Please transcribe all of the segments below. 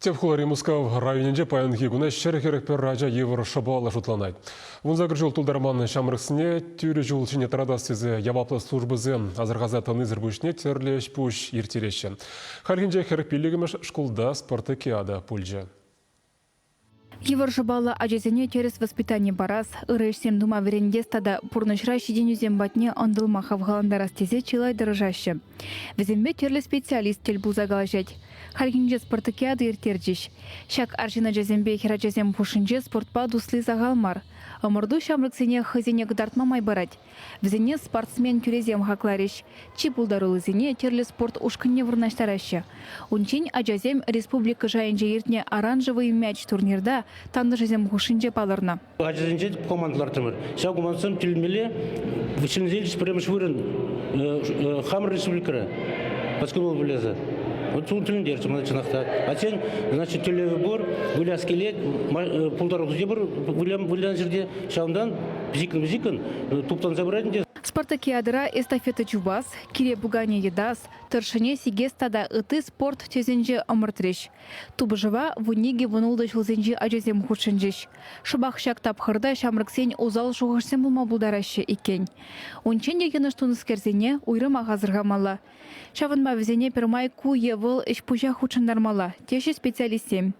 Тӗп хулари Мускав районӗнче паянхи куна 141 ача йывӑр шӑпаллӑ шутланать. 18 ҫул тултарман ҫамрӑксене тӳрӗ ҫул ҫине тӑратас тесе яваплӑ службӑсем асӑрхаса тӑнисӗр пуҫне тӗрлӗ ӗҫ-пуҫ ирттереҫҫӗ. Хальхинче 45-мӗш шкулта спартакиада пулчӗ. Йывӑр шӑпаллӑ ачасене тӗрӗс воспитани парас, ырӑ ӗҫсем тума вӗрентес тата пурнӑҫра ҫитӗнӳсем патне ӑнтӑлма хавхалантарас тесе чылай тӑрӑшаҫҫӗ. Вӗсемпе тӗрлӗ специалист тӗл пулса калаҫать. Хальхинче спартакиада ирттерчӗҫ. Ҫак арҫын ачасемпе хӗрачасем хушшинче спортпа тусли сахал мар. Ӑмӑрту ҫамрӑксене хӑйсене кӑтартма май парать. Вӗсене спортсмен тӳресем хакларӗҫ. Чи пултаруллисене тӗрлӗ спорт ушкӑнне вырнаҫтараҫҫӗ. Унччен ачасем республика шайӗнче иртнӗ Оранжевый мяч турнирта тантӑшӗсем хушшинче палӑрнӑ. Ачасенчен команда лартрӑмӑр. Ҫав командӑсем тӗлӗнмелле ҫӗнсе илчӗҫ пӗрремӗш вырӑн хамӑр республикӑра баскетбол выляса. Вот ҫул тӗлӗнтерчӗ мана чӑнах та. Ачасен, значит, тӗллевӗ пур, выляс килет, пултарулӑхӗ те пур вылянӑ ҫӗрте. Ҫавӑнтан пӗчӗккӗн-пӗчӗккӗн туптанса пырать ӗнтӗ. Спартакиадӑра эстафета чупас, кире пуканӗ йӑтас, тӑршшӗне сикес тата ытти спорт тӗсӗнче ӑмӑртрӗҫ. Тупӑшӑва 12-16 ҫулсенчи ачасем хутшӑнчӗҫ. Шӑпах ҫак тапхӑрта ҫамрӑксен усал шухӑшсем пулма пултараҫҫӗ иккен. Унччен те йӑнӑш тунӑскерсене уйрӑмах асӑрхамалла. Ҫавӑнпа вӗсене пӗрмай ку е вӑл ӗҫ-пуҫа хутшӑнтармалла, теҫҫӗ специалистсем.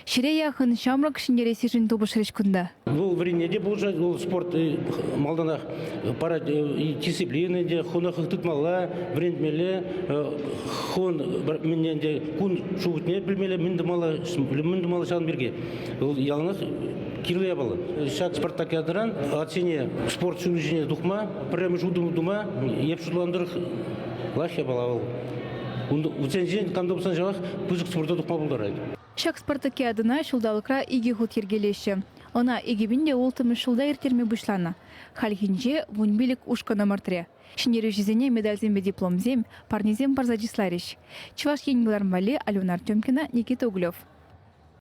Ҫӗре яхӑн ҫамрӑк ҫӗнтерессишӗн тупӑшрӗҫ кунта. Вӑл вӗренме те пулӑшать, вӑл спорт малтанах парать дисциплина те, хунахлӑх тытмалла, вӗрентмелле, хун мӗн ӗнтӗ кун шухӑшне пӗлмелле, мӗн тумалла, мӗн тумалла ҫавӑн пирки. Вӑл яланах кирлӗ япала. Ҫак спартакиадӑран атьсене спорт ҫулӗ ҫине тухма, пӗрремӗш утӑм тума эп шутланӑ тӑрӑх лайӑх япала вӑл. Унсенчен кам тупсан ҫавах пысӑк спорта тухма пултарать. Ҫак спартакиадӑна ҫулталӑкра икӗ хут йӗркелеҫҫӗ. Ӑна 2006 ҫулта ирттерме пуҫланӑ. Хальхинче 15 ушкӑн ӑмӑртрӗ. Ҫӗнтерӳҫӗсене медальсемпе дипломсем, парнесем парса чысларӗҫ. Чӑваш Ен кӑларӑм валли Алена Артемкина, Никита Углев.